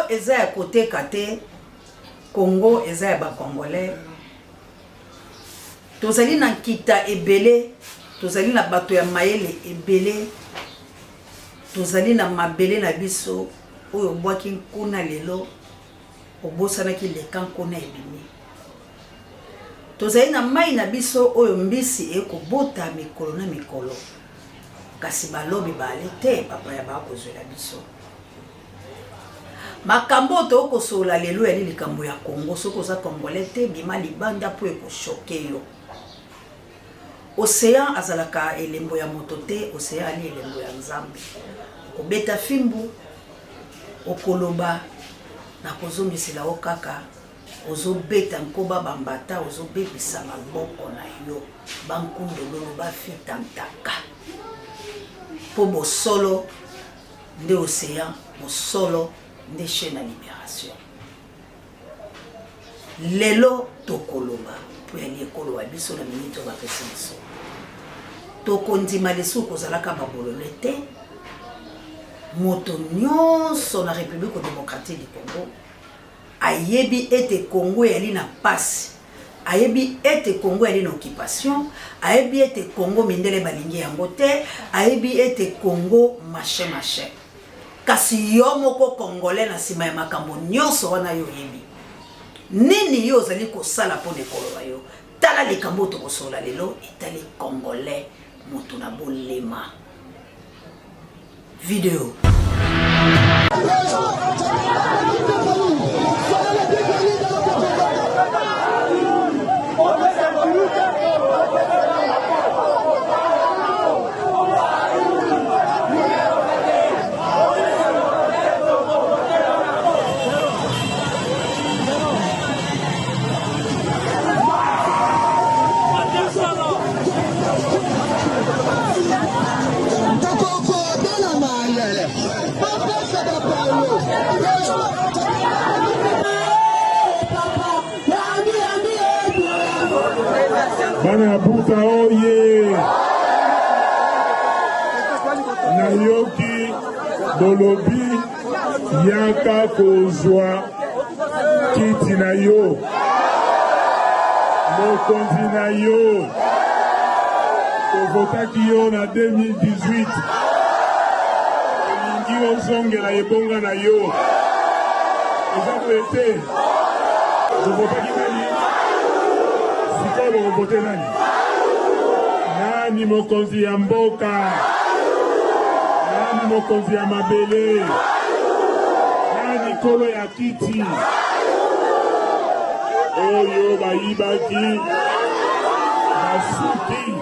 eza ya koteka te, Congo eza ya ba congolais. Tozali na nkita ebele, tozali na bato ya mayele ebele, tozali na mabele na biso oyo obwaki nkuna lelo obosanaki leka nkuna ebimi. Tozali na mai na biso oyo mbisi ekobota mikolo na mikolo, kasi balobi baali te, bapaya bakozwela biso. Makambo oyo tokoki kosolola lelo eyali likambo ya Congo. Soki oza congolais te, bima libanda mpo eko choquer yo. Ocean azalaka elembo ya moto te, ocean ali elembo ya Nzambe. Okobeta fimbu, okoloba, nakozongisela yo kaka ozobeta nkoba bambata, ozobebisa maboko na yo, bankundololo bafita ntaka mpo bosolo nde ocean, bosolo nde chaine ya liberation. Lelo tokoloba mpo ya ekolo wa biso na miniti oyo bapesi biso. Tokondima lisusu kozalaka babolole te. Moto nyonso na Republique democratique du Congo ayebi ete Congo eyali na pasi, ayebi ete Congo eyali na occupation, ayebi ete Congo mindele balingi yango te, ayebi ete Congo machin machin. Kasi yo moko congolais na nsima ya makambo nyonso wana yo oyebi nini yo ozali kosala mpo na ekolo na yo? Tala likambo oyo tokosolola lelo etali congolais moto na bolema. Video. Bana ya Buta oye! Nayoki bolobi yaka kozwa kiti na yo, mokonzi na yo. Tovotaki yo na 2018, olingi ozongela ebonga na yo. Eza boye te? Tovotaki nani? Sikoyo bokovote nani? Nani mokonzi ya mboka? Nani mokonzi ya mabele? Nani kolo ya kiti? Oyo bayibaki basuki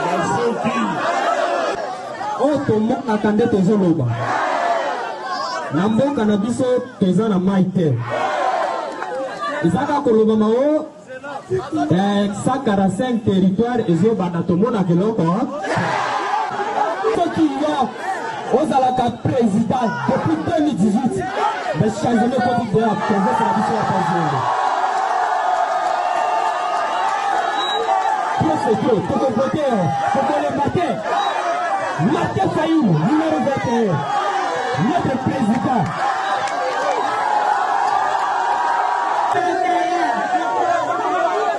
basuki. Oyo tomonaka nde tozoloba na mboka na biso toza na mai te, eza kaka koloba mao 145 territoire ezobanda tomonaka eloko. Soki yo ozalaka président depuis 2018, mais changement ekoti deya province na biso ya Pazongo. Trop c'est trop, tokovote yo, tokolemba te. Martin Fayulu, numéro 21, notre président.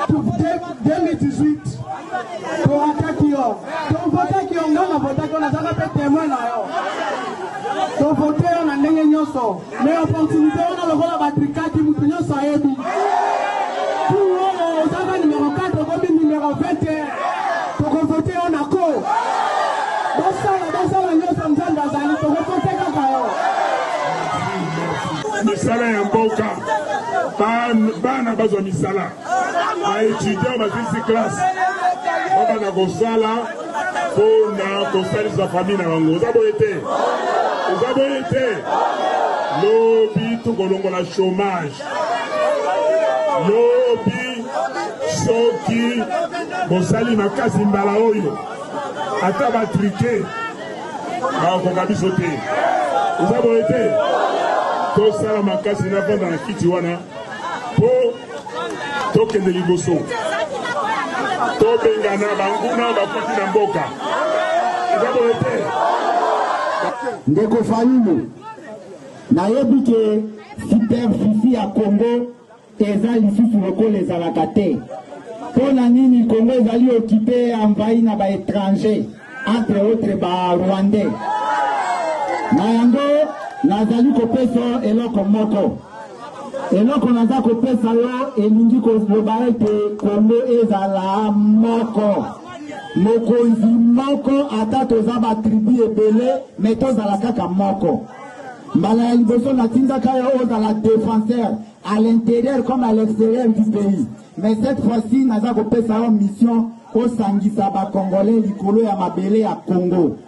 Pour 2018, torataki yo, tovotaki yo, nga navotaki yo, nazalaka mpe témoin na yo. Tovote yo na ndenge nyonso, mais opportunité wana lokola batrikaki mutu nyonso ayebi. Tour oyo ozalaka numéro 4 okomi numéro 21, tokovote yo na ko. Bosala bosala nyonso, Nzambe azali, tokovote kaka yo. Misala ya mboka, bana bazwa misala, ba étudiants basilisi classe babanda kosala mpo na kosalisa famille na bango. Oza boye te? Oza boye te? Lobi tokolongola chômage. Lobi soki bosali makasi mbala oyo, ata batrike bakokoka biso te. Oza boye te? Tosala makasi navanda na kiti wana mpo tokende liboso, tobengana banguna bakoti na mboka. Eza boye te? Ndeko Fayulu, nayebi ke superficie ya Congo eza lisusu lokola ezalaka te. Mpo na nini Congo ezali occupe, envahi na ba étrangers, entre autres ba Rwandais? Na yango nazali kopesa eloko moko. Eloko naza kopesa yo elingi koloba ete Congo ezala moko, mokonzi moko. Ata toza ba tribu ebele, me tozala kaka moko. Mbala ya liboso natindaka yo ozala défenseur à l'intérieur comme à l'extérieur du pays, mais cette fois-ci naza kopesa yo mission: osangisa bacongolais likolo ya mabele ya Congo.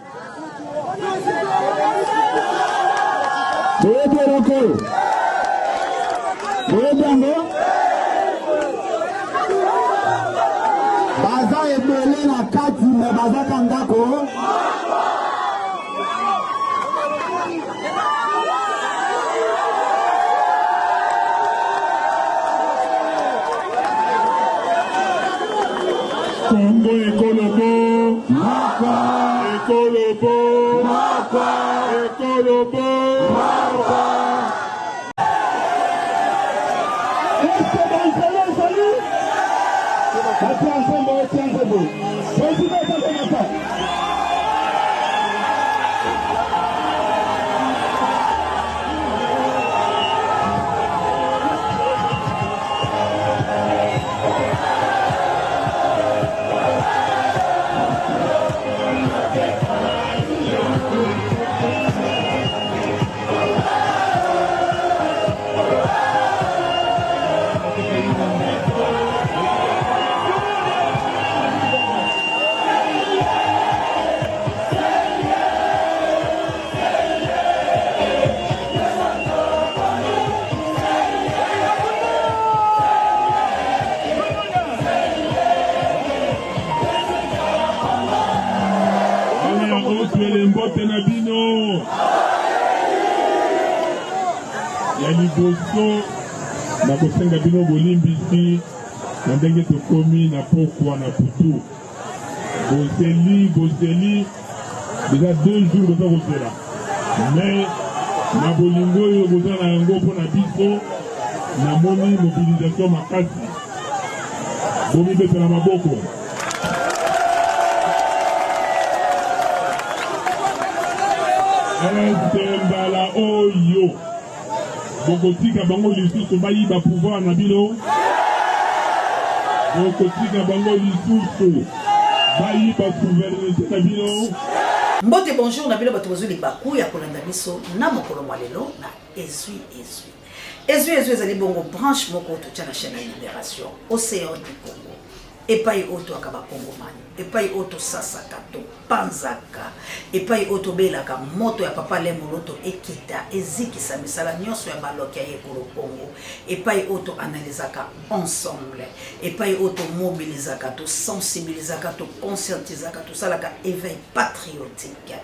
Boyebi eloko oyo? Boyebi yango? Baza ebele na kati, me bazaka ndako. Kongo ekolobo moko, ekolobo moko, ekolobo moko. Est-ce banzela ezali batia nzembo, otia nzembo, président eza. Bana ya Otwele, mbote na bino. Ya liboso, nakosenga bino bolimbisi na ndenge tokomi na pokwa na butu. Bozeli, bozeli déjà 2 jours, boza kozela, mais na bolingo oyo boza na yango mpo na biso, namoni mobilisation makasi. Bomibetela maboko. Ete mbala oyo bokotika bango lisusu bayiba pouvoir na bino? Bokotika bango lisusu bayiba souveraineté na bino? Mbote, bonjour na bino bato bozwi libaku ya kolanda biso na mokolo mwa lelo na Ezwi Ezwi. Ezwi Ezwi ezali bongo branche moko totya na chaîne ya Libération Océan du Congo, epai oyo toyaka bakongomani, epai oyo tosasaka, topanzaka, epai oyo tobelaka moto ya papa Lemoloto ekita ezikisa misala nyonso ya baloki ya ekolo Congo, epai oyo toanalizaka ensemble, epai oyo tomobilizaka, tosensibilizaka, toconscientizaka, tosalaka éveil patriotique,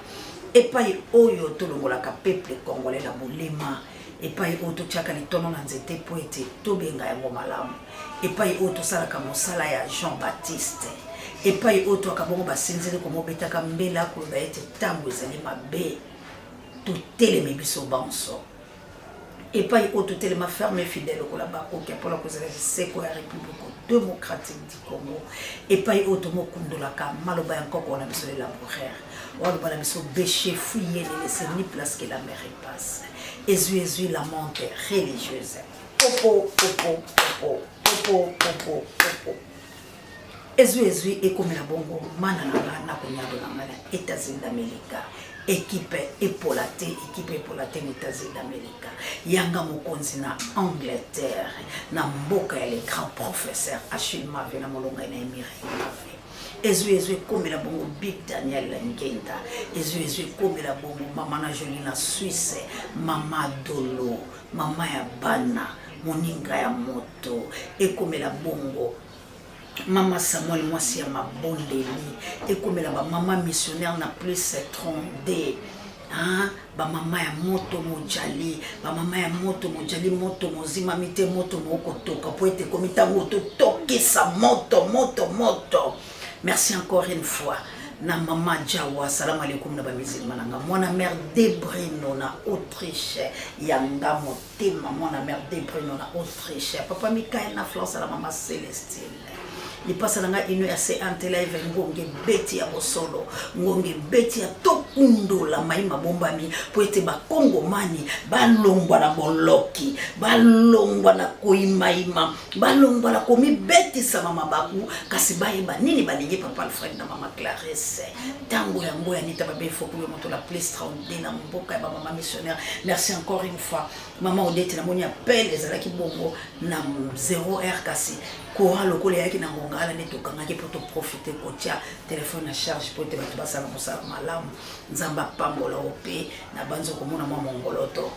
epai oyo tolongolaka peuple congolais na bolema, epai oyo totiaka litono na nzete mpo ete tobenga yango malamu, epai oyo tosalaka mosala ya Jean Baptiste, epai oyo toyaka bongo basinzeli komobetaka mbela koloba ete ntango ezali mabe, totelemi biso banso, epai oyo totelema ferme, fidèle lokola bakoki mpona kozala liseko ya République démocratique du Congo, epai oyo tomokundolaka maloba ya nkoko na biso le laboureur waloba na biso: "Bêchez, fouillez, ne laissez ni place que la mer passe." Ezwi Ezwi, la monte religieuse, popo popo popo popo popo popo. Ezwi Ezwi ekomela bongo mana na nga na konyadola nga na États-Unis d'Amérique. Équipe epola te, équipe epola te na États-Unis d'Amérique. Yanga mokonzi na Angleterre, na mboka ya le grand professeur Achille Mave na molongai na Emire Mave. Ezwi Ezwi ekomela bongo Big Daniel Ngenda. Ezwi Ezwi ekomela bongo mama na Joli na Suisse, mama Dolo, mama ya bana, moninga ya moto. Ekomela bongo mama Samuel, mwasi ya mabondeli. Ekomela bamama missionnaire na plus 32, bamama ya moto mojali, bamama ya moto mojali, moto mozimami te, moto mokotoka po ete ekomi ntango totokisa moto, moto, moto. Merci encore une fois. na mama Jawa. Salam alaikum na ba musulman na nga. Mwana mère Debrino na Autriche ya nga motema, mwana mère Debrino na Autriche. Papa Michael na Florence na mama Celestine. Lipasa na nga ino ya se antela eve ngonge beti ya bosolo, ngonge beti ya tokundola mai mabombami mpo ete bakongomani balongwa na boloki, balongwa na koimaima, balongwa na komibetisama mabaku, kasi bayeba nini balingi. Papa Alfred na mama Clarisse, ntango yango ya Nita Babe Fokulu moto la plus 32 na mboka ya bamama missionnaire. Merci encore une fois mama Odete, namoni appel ezalaki bongo na 0 heure, kasi courant lokola eyaki na ngonga wana nde tokangaki mpo toprofite kotia telefone na charge mpo ete bato basala mosala malamu. Nzambe apambola yo mpe na banzi okomona mwa mongoloto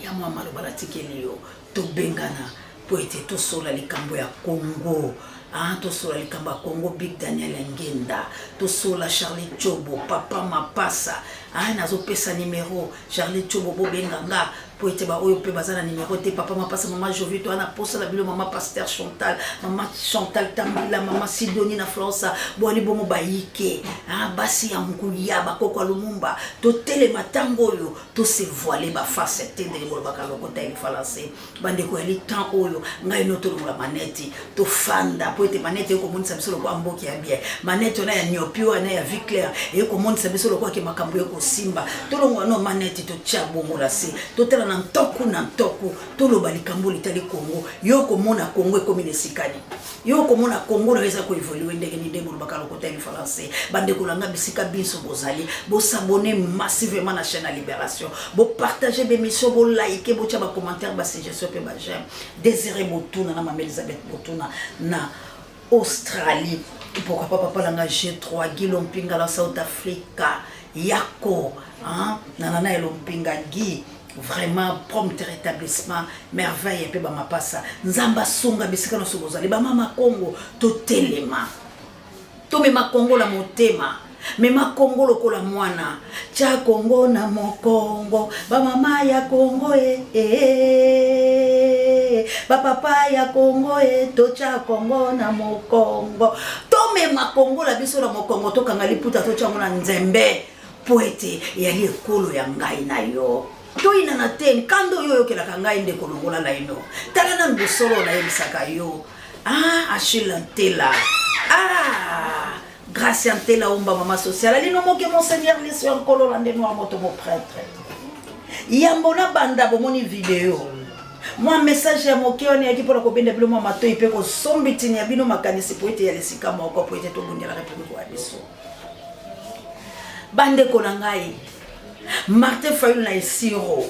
ya mwa maloba natikeli yo. Tobengana mpo ete tosola likambo ya Congo. Ah, tosola likambo ya Congo. Big Daniel Ngenda, tosola Charlie Chobo, papa Mapasa. Ah, nazopesa numero Charlie Chobo, bobenga nga mpo ete baoyo mpe baza na numero te. Papa Mapasa, mama Jovito ana posa na bino, mama Pasteur Chantal, mama Chantal Tambila, mama Sidoni na Florence bwali bongo bayike. Ah, basi ya nguya, bakoko ya Lumumba, totelema ntango oyo, tose voile baface te ndenge bolobaka lokota ya lifalanse. Bandeko, ya temps oyo ngai no tolongola maneti, tofanda mpo ete maneti ekomonisa biso lokola mboki ya bien. Maneti wana ya niopi wana ya vie claire ekomonisa biso lokola ke makambo ekosimba. Tolongola no maneti, totia bongo na se, totala na ntoku na ntoku, toloba likambo litali Kongo. Yo komona Kongo ekomi na esika nini? Yo komona Kongo na yo eza koévoluer ndenge nini, ndenge bolobaka lokota ya lifalanse? Bandeko na nga, bisika biso bozali, bos'abonner massivement na chaîne ya Libération, bopartage bémission, bolike, botia bacommentaire, basuggestion mpe baj'aime. Désiré Botuna na mama Elizabeth Botuna na Australie, pourquoi pas papa nanga G3 Guy Lompinga na South Africa, yako, hein? Nanana Elompinga Guy, vraiment prompt rétablissement, merveille mpe bamapasa. Nzambe asunga bisika nyonso bozali. Bamama Kongo, totelema, tomema Kongo na motema, mema Kongo lokola mwana, tia Kongo na mokongo. Bamama ya Kongo e, e, bapapa ya Kongo e, totya Kongo na mokongo, tomema Kongo na biso na mokongo, tokanga liputa, totya yango na nzembe mpo ete eyali ekolo ya ngai na yo. Toyinana te. Nkanda oyo oyokelaka ngai, ndeko, longola laino, tala nanu bosolo nayebisaka yo. Ah, Achille Ntela, ah, Gracia Ntela Omba, mama sociale alino moke, monseigneur liso ya nkolo na nde noir moto mo prêtre. Yambo na banda, bomoni video, mwa message ya moke wana eyaki mpona kobenda bino mwa matoi mpe kosombitini ya bino makanisi po ete ya lesika moko po ete tobundela république ya biso. Bandeko na ngai, Martin Fayulu na Esiro,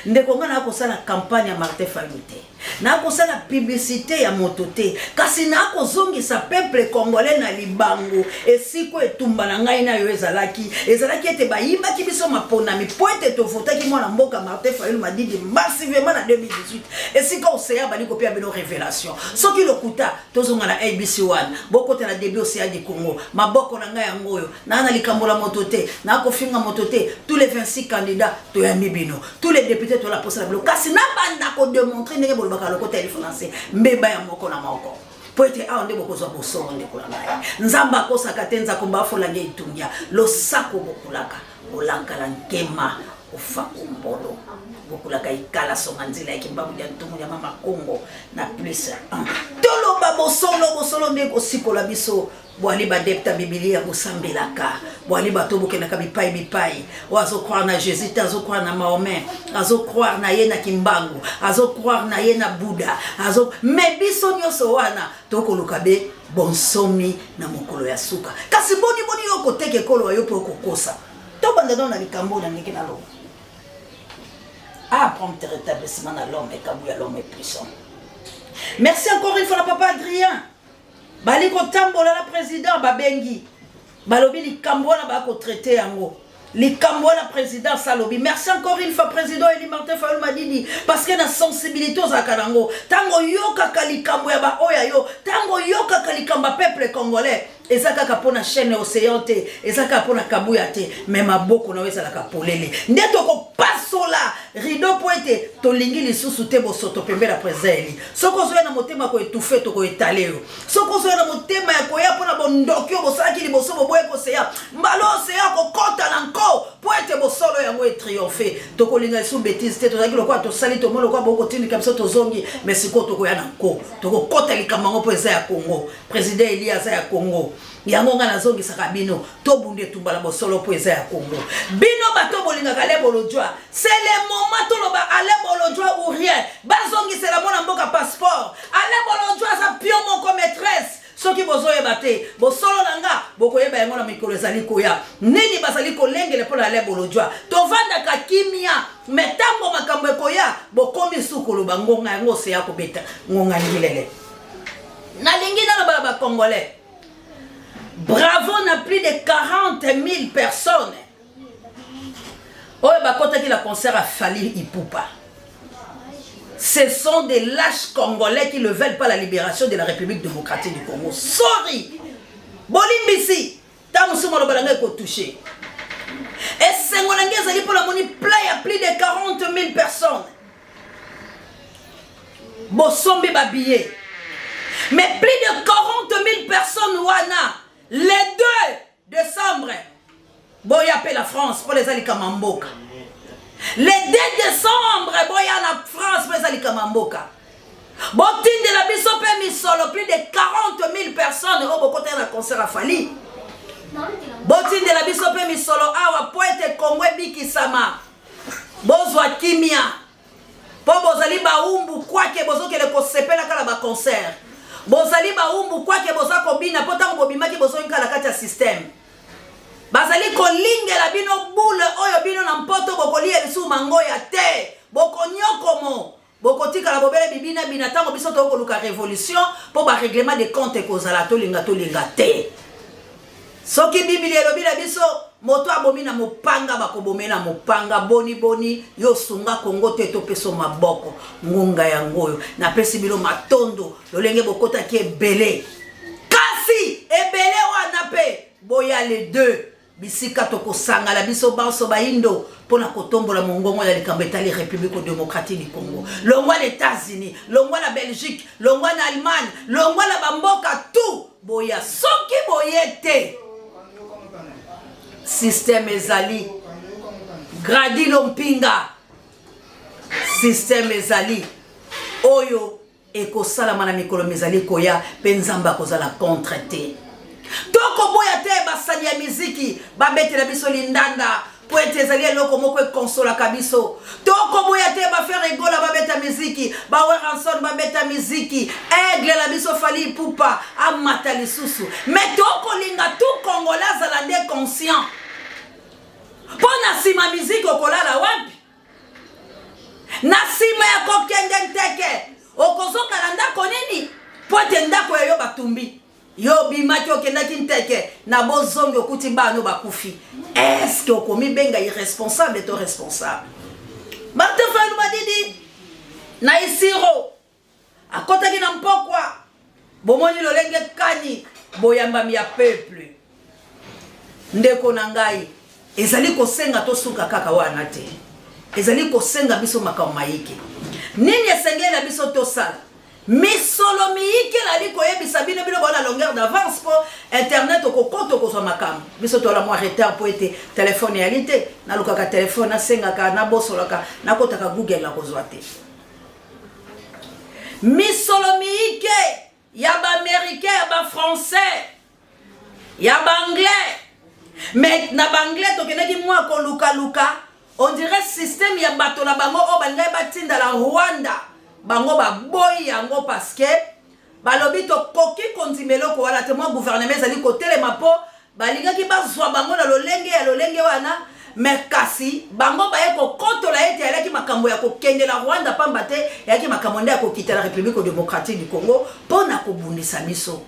ndeko ngai nakosala campagne ya Martin Fayulu te, nakosala publicité ya moto te, kasi nakozongisa peuple congolais na libango esika etumba na ngai na yo ezalaki. Ezalaki ete bayibaki biso maponami mpo ete tovotaki mwana mboka Martin Fayulu Madidi massivement na 2018. Esika Océan bali kopia bino révélation, soki lokuta, tozonga na ABC 1, bokota na début Océan du Congo. Maboko na ngai yango oyo, naa na likambo la moto te, nakofinga moto te. Tous les 26 candidats, toyambi bino. Tous les députés, tola posa na bino, kasi nabanda kodémontrer ndenge bolobaka lokota ya lifalanse, mbeba ya moko na moko, po ete awa nde bokozwa bosolo. Ndeko na ngai, Nzambe akosaka te. Nzakomba afolange etungia losako, bokulaka olankala nkema ofaku mbolo, bokulaka ikala songa nzela ya kimbangu ya ntumu ya mama Kongo na plus 1. Toloba bosolo, bosolo nde kosikola biso. Bwali badepta bibilia, bosambelaka, bwali bato bokendaka bipai bipai. Oyo azocroire na Jésus te, azocroire na Mahomet, azocroire na ye na Kimbangu, azocroire na ye na Buda, azo me biso nyonso wana tokoluka be bonsomi na mokolo ya suka. Kasi boni boni yo koteka ekolo ya yo mpe okokosa? Tobanda nano na likambo oyo na ndenge naloba. Ah, prompt rétablissement na l'homme ekabu ya l'homme est puissant. Merci encore une fois na papa Adrien. Bali kotambola na président, babengi, balobi likambo wana bakotraite yango, likambo wana président salobi. Merci encore une fois président Eli Martin Fayulu Madidi, parce que na sensibilité ozalaka nango ntango oyokaka likambo ya baoyo ya yo, ntango oyokaka likambo ya peuple congolais, eza kaka mpona chaîne Océan te, eza kaka mpona Kabuya te, me maboko na yo ezalaka polele nde tokopasola. rideau mpo ete tolingi lisusu te bosoto pembeni ya president eli. Soki ozoya na motema ko etouffe, toko etale yo. Soki ozoya na motema ya koya mpo na bondoki oyo bosalaki liboso boboye koseya, mbala oyo oseya okokota na nko mpo ete bosolo yango e triomphe. Tokolinga lisusu betise te. Tozalaki lokola tosali, tomoni lokola bokotindika biso tozongi, mais sikoyo tokoya na nko, tokokota likambo yango mpo eza ya Congo. President Eli aza ya Congo. Yango nga nazongisaka bino, tobunda etumba na bosolo mpo eza ya Congo. Bino bato bolingaka Alain Bolodjwa, c'est le moment toloba Alain Bolodjwa ou rien. Bazongisela mwana mboka passeport. Alain Bolodjwa aza pion moko maitresse. Soki bozoyeba te bosolo na nga, bokoyeba yango na mikolo ezali koya. Nini bazali kolengele mpo na Alain Bolodjwa? Tovandaka kimia, mais tango makambo ekoya, bokomi su koloba ngonga yango oseya kobeta ngonga ngilele. Nalingi naloba na ba Congolais, bravo na plus de 40 000 personnes oyo bakotaki na concert ya Fally Ipupa. Ce sont des lâches congolais qui ne veulent pas la libération de la République démocratique du Congo. Sorry! Bolimbisi! Ntango mosusu maloba na ngai ekotouche. Esengo na ngai ezali mpo namoni plein ya plus de 40 000 personnes. Bosombi ba billets. Mais plus de 40 000 personnes wana, le 2 décembre, boya pe la France mpo eza likambo ya mboka. Le 2 décembre, boya na France mpo eza likambo ya mboka. Botindela biso pe misolo plus de 40 000 personnes oyo bokotaki na concert ya Fally. Botindela biso pe misolo awa po ete Congo ebikisama. Bozwa kimia po bozali baumbu kwake bozokende kosepelaka na ba concert. Bozali baumbu kwake boza kobina po ntango bobimaki bozongi kaka na kati ya système. Bazali kolingela bino boule oyo bino na mpoto bokoliya lisusu mangoya te. Bokonyokomo. Bokotikala bobele bibina bina tango biso tokoki koluka revolution po ba reglement de compte ekozala tolinga tolinga te. Soki biblia elobi na biso moto abomi na mopanga bakobome na mopanga boni boni yo osunga Congo te topeso maboko ngonga yango oyo napesi bino matondo lolenge bokotaki ebele kasi ebele wana pe boya le 2 Bisika tokosangana biso banso baindo mpo na kotombola mongongo na likambo etali Republique democratique du Congo. Longwa na Etats-Unis, longwa na Belgique, longwa na Allemagne, longwa na bamboka tout boya. Soki boye te, système ezali Gradilo Mpinga, système ezali oyo Ekosalama na mikolo mizali koya, mpe Nzambe akozala contre te. Tokoboya te basani ya miziki babetela biso lindanda mpo ete ezali eloko moko ekonsolaka biso. Tokoboya te ba Ferre Gola babeta miziki, ba Werrason babeta miziki, Aigle na biso Fally Ipupa amata lisusu. Mais tokolinga tout Congolais azala nde conscient mpo na nsima miziki okolala wapi? Na nsima ya kokende nteke, okozonga na ndako nini? Mpo ete ndako ya yo batumbi. Yo obimaki okendaki nteke, na bozongi okuti bana no bakufi. Est-ce que okomibenga irresponsable to responsable? Martin Fayulu Madidi na Isiro Akotaki na mpokwa. Bomoni lolenge kani boyambami ya peuple. Ndeko na ngai, ezali kosenga tosuka kaka wana te. Ezali kosenga biso makambo mayike. Nini esengeli na biso tosala? Misolo miyike nali koyebisa bino, bino boza na longueur d'avance mpo internet okokota okozwa makambo. Biso toala mwa retard mpo ete telefone eyali te. Nalukaka telefone, nasengaka, nabosolaka, nakotaka Google nakozwa te. Misolo miyike ya ba americain ya ba français ya ba anglais mais na ba anglais tokendaki mwa kolukaluka on dirait système ya bato na bango oyo balingaki batinda na Rwanda bango baboyi yango parce que Balobi tokoki kondima eloko wana te, mwa gouvernement ezali kotelema mpo balingaki bazwa bango na lolenge ya lolenge wana, mais kasi bango baye kokotola ete eyalaki makambo ya kokende na Rwanda pamba te eyalaki makambo nde ya kokita na Republique democratique du Congo mpo na kobundisa biso.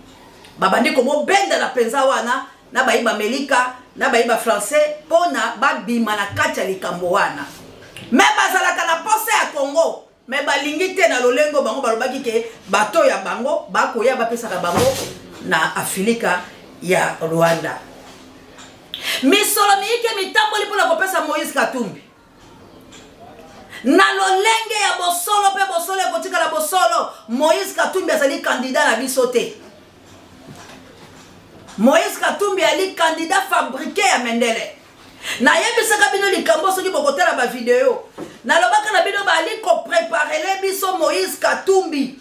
Babandi komobendana mpenza wana na bayi b'Amelika na bayi ba Français mpo na babima na kati ya likambo wana, mais bazalaka na posa ya Congo. Mais balingi te na lolenge oyo bango balobaki ke bato ya bango bakoya bapesaka bango na Afilika ya Rwanda. Misolo miyike mitamboli mpo na kopesa Moïse Katumbi. Na lolenge ya bosolo mpe bosolo ekotikala bosolo, Moïse Katumbi azali candidat na biso te. Moïse Katumbi ali candidat fabriqué ya Mendele. Nayebisaka bino likambo soki bokotala ba video. Nalobaka na bino bali ko preparele biso Moïse Katumbi.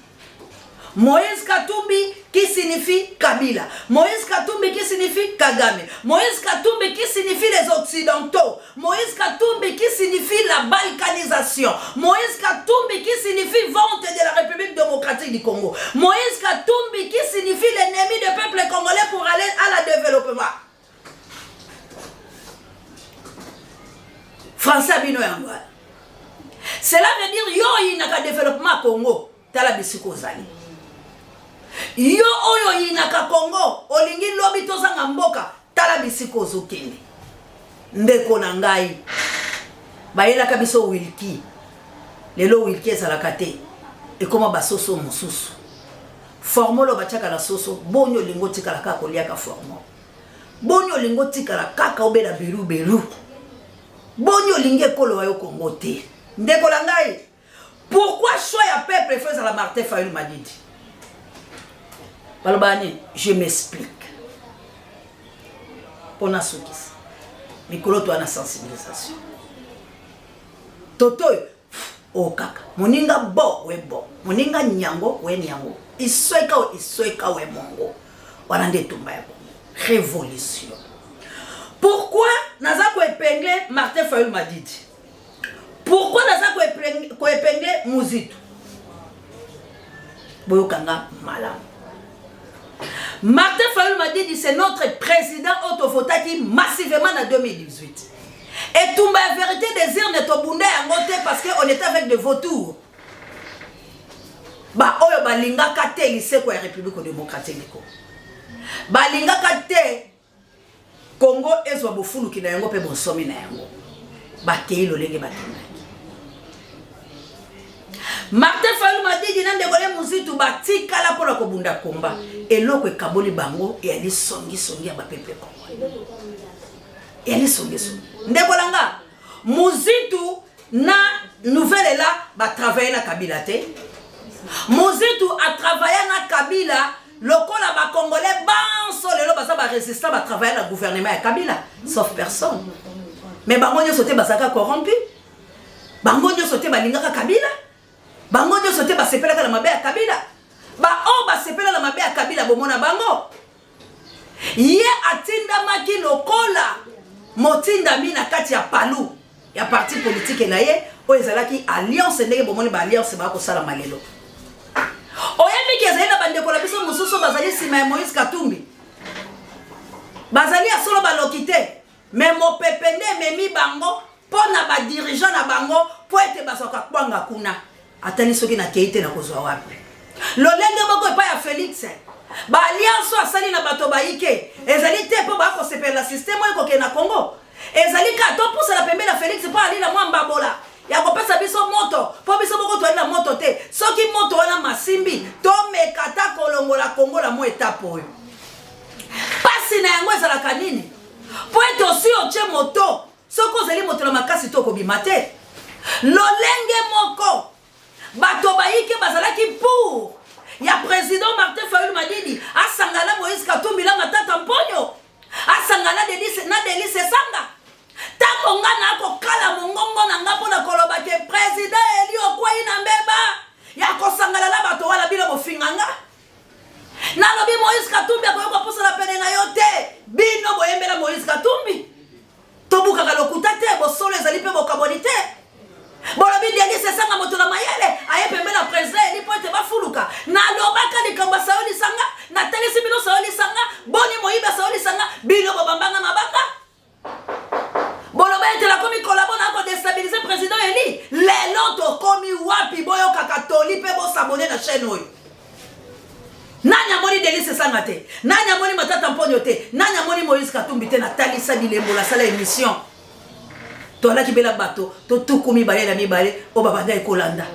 Moïse Katumbi qui signifie Kabila. Moïse Katumbi qui signifie Kagame. Moïse Katumbi qui signifie les Occidentaux. Moïse Katumbi qui signifie la balkanisation. Moïse Katumbi qui signifie vente de la République démocratique du Congo. Moïse Katumbi qui signifie l'ennemi du peuple congolais pour aller à la développement. Français bino yango. Cela veut dire yo oyinaka développement Congo. Tala bisika ozali. Yo oyo oyinaka Congo, olingi lobi tozanga mboka, tala bisika ozokende. Ndeko na ngai, bayelaka biso Wilki. Lelo Wilki ezalaka te. Ekoma basoso mosusu. Formol oyo batiaka na soso, boni olingi otikala kaka koliaka formol. Boni olingi otikala kaka obela beru beru. Boni olingi ekolo wa yo Congo te. Ndeko na ngai, Pourquoi choix ya peuple faut ezala Martin Fayulu Madidi? Baloba nini? Je m'explique. Pona sukisa. Mikolo to na sensibilisation. Toto o kaka. Moninga bo we bo. Moninga nyango we nyango. Isweka we isweka we mongo. Wana nde etumba ya bongo. Révolution. Pourquoi naza ko épingler Martin Fayulu Madidi? Pourquoi naza ko épingler Muzitu? Boyoka nga malamu. Martin Fayulu Madidi c'est notre président oyo tovotaki massivement na 2018. Etumba ya vérité des urnes tobunda yango te parce que on était avec des vautours. Ba oyo balingaka te liseko ya République démocratique du Congo. Balingaka te Congo ezwa bofuluki na yango mpe bonsomi na yango. Bakei lolenge bakendaki. Martin Fayulu Madidi na ndeko ne Muzitu batikala mpo na kobunda komba. Eloko ekaboli bango eyali songisongi ya bapeple congolais. Eyali songisongi. Ndeko na nga, Muzitu na Nouvelle Ela ba travailler na Kabila te. Muzitu a travailler na Kabila lokola ba congolais banso lelo baza ba résistant ba travailler na gouvernement ya Kabila sauf personne. Mais bango nyonso te bazalaka corrompu. Bango nyonso te balingaka Kabila. Bango nyonso te basepelaka na mabe ya Kabila. Ba oyo basepela na mabe ya Kabila bomona bango. Ye atindamaki lokola motindami na kati ya palu ya parti politique na ye oyo ezalaki alliance, ndenge bomoni ba alliance ba kosalama lelo. Oyebi ke ezali na bandeko na biso mosusu bazali nsima ya Moïse Katumbi, bazali ya solo baloki te, mais mopepe nde ememi bango mpo na ba dirigeant na bango mpo ete bazwaka kwanga kuna. Atali soki nakei te nakozwa wapi. Lolenge moko epai ya Felix, ba alliance oyo asali na bato bayike ezali te mpo bakosepela na système oyo ekokende na Congo. Ezali kaka topusana pembeni na Felix mpo ali na mwa mbabola ya kopesa biso moto, mpo biso moko toali na moto te. Soki moto wana masimbi, tomeka ata kolongola Congo na mwa etape oyo. Pasi na yango ezalaka nini? Mpo ete osi otie moto, soki ozali moto na makasi te okobima te. Lolenge moko bato bayike bazalaki pour ya président Martin Fayulu Madidi asangana na Moïse Katumbi na Matata Mponyo, asangana na Delly, na Delly Sesanga. Ntango nga nakokala mongongo na nga mpo na koloba ke président Eli okwei na mbeba ya kosangana na bato wana, bino bofinga nga. Nalobi Moïse Katumbi akoki kopusana pene na yo te. Bino boyembela Moïse Katumbi. Tobukaka lokuta te, bosolo ezali mpe bokabwani te. Bolobi Delly Sesanga moto na mayele aye pembeni na president Eli mpo ete bafuluka. Nalobaka likambo ya Sayo Lisanga, natalisi bino Sayo Lisanga, boni moyibi ya Sayo Lisanga, bino bobambanga mabanga. Boloba ete nakomi kolabo na kodestabilize president Eli. Lelo tokomi wapi? Boyokaka toli mpe bosabone na chaîne oyo. Nani amoni Delly Sesanga te? Nani amoni Matata Mponyo te? Nani amoni Moïse Katumbi te? Natalisa bilembo, nasala émission. Toalaki bela bato to 22 oyo babandaki kolanda.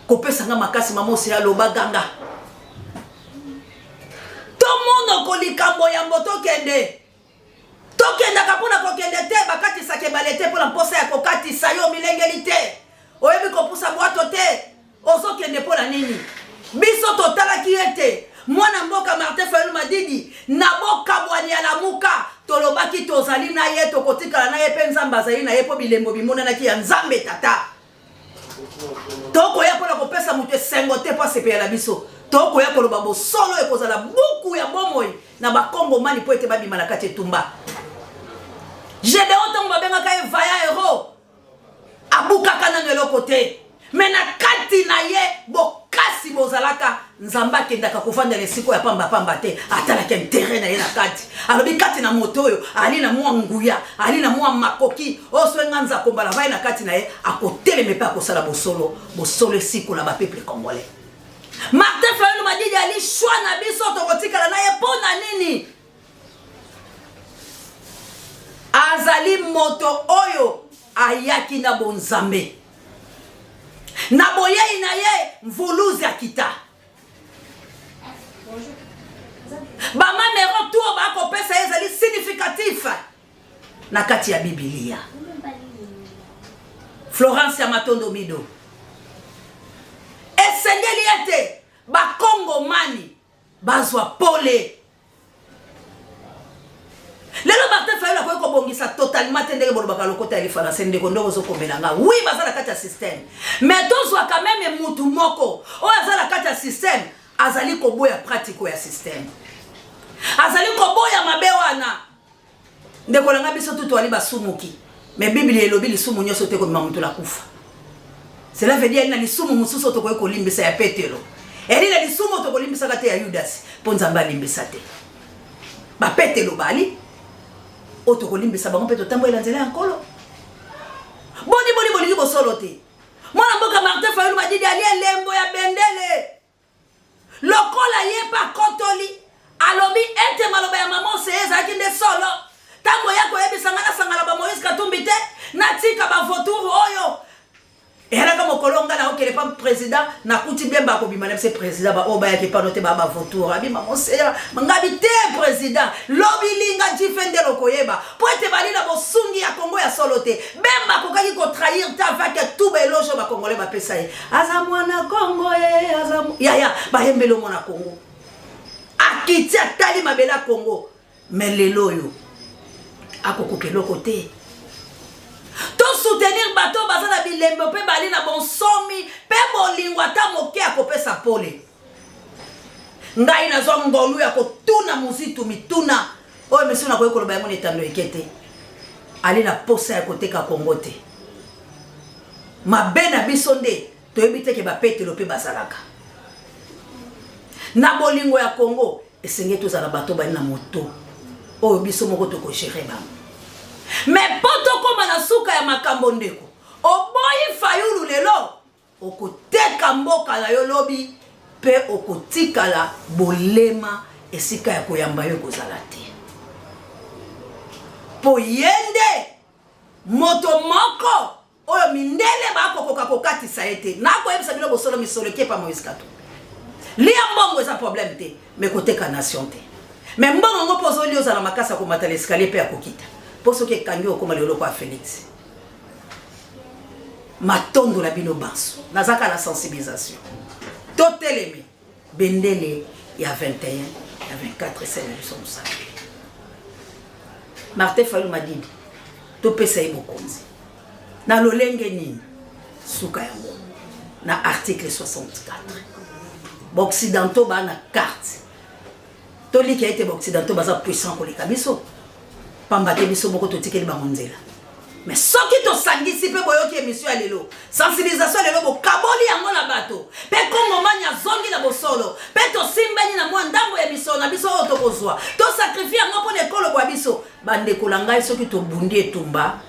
Kopesa nga makasi mama Oseya aloba ganga. Tomonoko likambo yambo tokende. Tokendaka mpo na kokende te, bakatisaka ebale te mpo na mposa ya kokatisa. Yo omilengeli te. Oyebi kopusa bwato te. Ozokende mpo na nini? Biso totalaki ete mwana mboka Martin Fayulu Madidi na bokabwani ya Lamuka, tolobaki tozali na ye, tokotikala na ye mpe Nzambe azali na ye mpo bilembo bimonanaki ya Nzambe Tata. Tokoya mpo na kopesa moto esengo te mpo asepela na biso. Tokoya koloba bosolo, ekozala buku ya bomoi na bakongomani mpo ete babima na kati etumba. Gedeon ntango babengaka ye vaillant héros, abukaka nano eloko te, me na kati na ye bokasi bozalaka. Nzambe akendaka kovanda na esika ya pambapamba te, atalaka intere na ye na kati. Alobi kati na moto oyo ali na mwa nguya, ali na mwa makoki oyo soki nga Nzakombala vai na kati na ye, akotelema mpe akosala bosolo. Bosolo esikola bapeuple congolais. Martin Fayulu Madidi ali choix na biso, tokotikala na ye mpo na nini? Azali moto oyo ayaki na bonzambe. Na boyei na ye, mvuluzi akita. Bamamero tu oyo bakopesa ye ezali significatif na kati ya Bibilia. Florence ya Matondo Mido, esengeli ete bakongomani bazwa pole. Lelo Martin Fayulu akoki kobongisa totalement te ndenge bolobaka lokota ya lifalanse. Ndeko, ndenge ozokomela nga, oui, baza na kati ya système, mais tozwa quand même mutu moko oyo aza na kati ya système, azali koboya pratique ya système, azali koboya mabe wana. Ndeko na nga, biso tu toali basumuki, mais Biblia elobi lisumu nyonso te komema moto na kufa. Cela veut dire na lisumu mosusu tokoki kolimbisa ya Petelo, eli na lisumu tokolimbisaka te ya Yudasi, mpo Nzambe alimbisa te. Bapetelo bali oyo tokolimbisa bango mpe totambolela nzela ya Nkolo. Boni boni bolingi bosolo te? Mwana mboka Martin Fayulu Madidi ali elembo ya bendele. Lokola ye mpe akotoli, alobi ete maloba ya mama Oseye ezalaki nde solo. Ntango ya koyebisa ngai nasangana ba Moïse Katumbi te, natika ba vautour oyo. Eyalaka mokolo ngai naokele pa president, nakuti Bemba akobima na biso president, ba oyo bayaki pano te ba ba vautour. Abi mama Oseya, ngabi te president, lobi linga jife nde lokoyeba. Po ete bali na bosungi ya Congo ya solo te. Bemba akokaki ko trahir te avec tout ba eloge oyo ba Congolais bapesa ye. Aza mwana Congo e, aza yaya bayembeli mwana Congo. Akiti atali mabele ya Congo, mais lelo oyo akokoka eloko te. To soutenir bato baza na bilembo mpe bali na bonsomi mpe bolingo ata moke akopesa pole. Ngai nazwa ngolu ya kotuna Muzitu mituna oyo misusu nakoki koloba yango na etando eke te. Ali na posa ya koteka Congo te. Mabe na biso nde toyebi te ke bapetelo mpe bazalaka na bolingo ya Congo. Esengeli tozala bato bali na moto oyo biso moko tokogere bango. Me mpo tokóma na suka ya makambo, ndeko, oboyi Fayulu lelo, okoteka mboka na yo lobi mpe okotikala bolema, esika ya koyamba yo ekozala te, mpo ye nde moto moko oyo mindele bakokoka kokatisa ye te. Nakoyebisa bino bosolo, misolo ekepa Moïse Katumbi. Lia mbongo eza problème te, me koteka nation te. Me mbongo yango mpo ozolia, ozala makasi ya komata na escalier mpe ya kokita, mpo soki ekangi okóma lelo ya Félix. Matondo na bino banso, nazaka na sensibilisation. Totelemi bendele ya 21 ya 24 esala biso mosala. Martin Fayulu Madidi, topesa ye bokonzi na lolenge nini? Suka yango na article 64. Baoccidentaux baa na carte, tolika ete baoccidentaux baza puissant koleka biso, pamba te biso moko totikeli bango nzela. Mais soki tosangisi mpe boyoki émission ya lelo, sensibilisation ya lelo, bokaboli yango na bato mpe kongomani azongi na bosolo mpe tosimbani na mwa ndambo ya misolo na biso oyo tokozwa, tosakrifie yango mpo na ekolo bwa biso. Bandeko na ngai, soki tobundi etumba,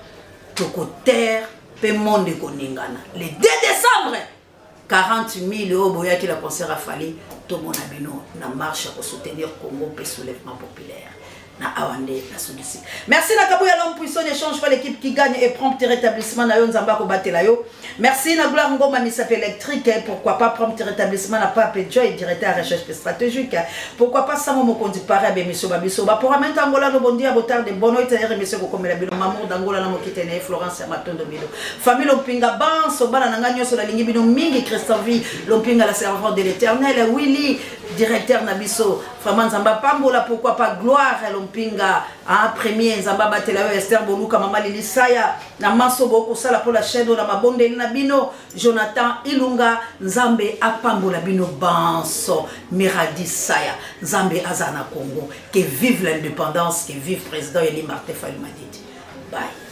tokotere mpe monde ekoningana. Le 2 décembre, 40 000 oyo boyaki na concert ya Fally, tomona bino na marche ya kosoutenir Congo mpe soulèvement populaire. Na awa nde nasukisi. Merci na Kabuya l'homme puissant ne change pas l'équipe qui gagne et prompt rétablissement na yo Nzambe akobatela yo. Merci na Gloire Ngoma misapi électrique pourquoi pas prompt rétablissement na Pape Joy directeur recherche stratégique. Pourquoi pas Sango Mokonzi pare ya bemission ba biso ba pour amenta Angola no bon dia botarde bonne noite ya remission kokomela bino Mamour d'Angola na mokite na Florence ya Matondo bino. Famille Lompinga banso bana na nga nyonso nalingi bino mingi Christian Vie Lompinga la servante de l'Éternel Willy directeur na biso Vraiment Nzambe apambola pourquoi pas gloire Lompinga hein, premier Nzambe abatela yo Esther Boluka mama Lili Saya na manso bokosala mpo la chaîne oyo na mabondeli na bino Jonathan Ilunga Nzambe apambola bino banso Miradi Saya Nzambe aza na Congo que vive l'indépendance que vive président Eli Martin Fayulu Madidi bye.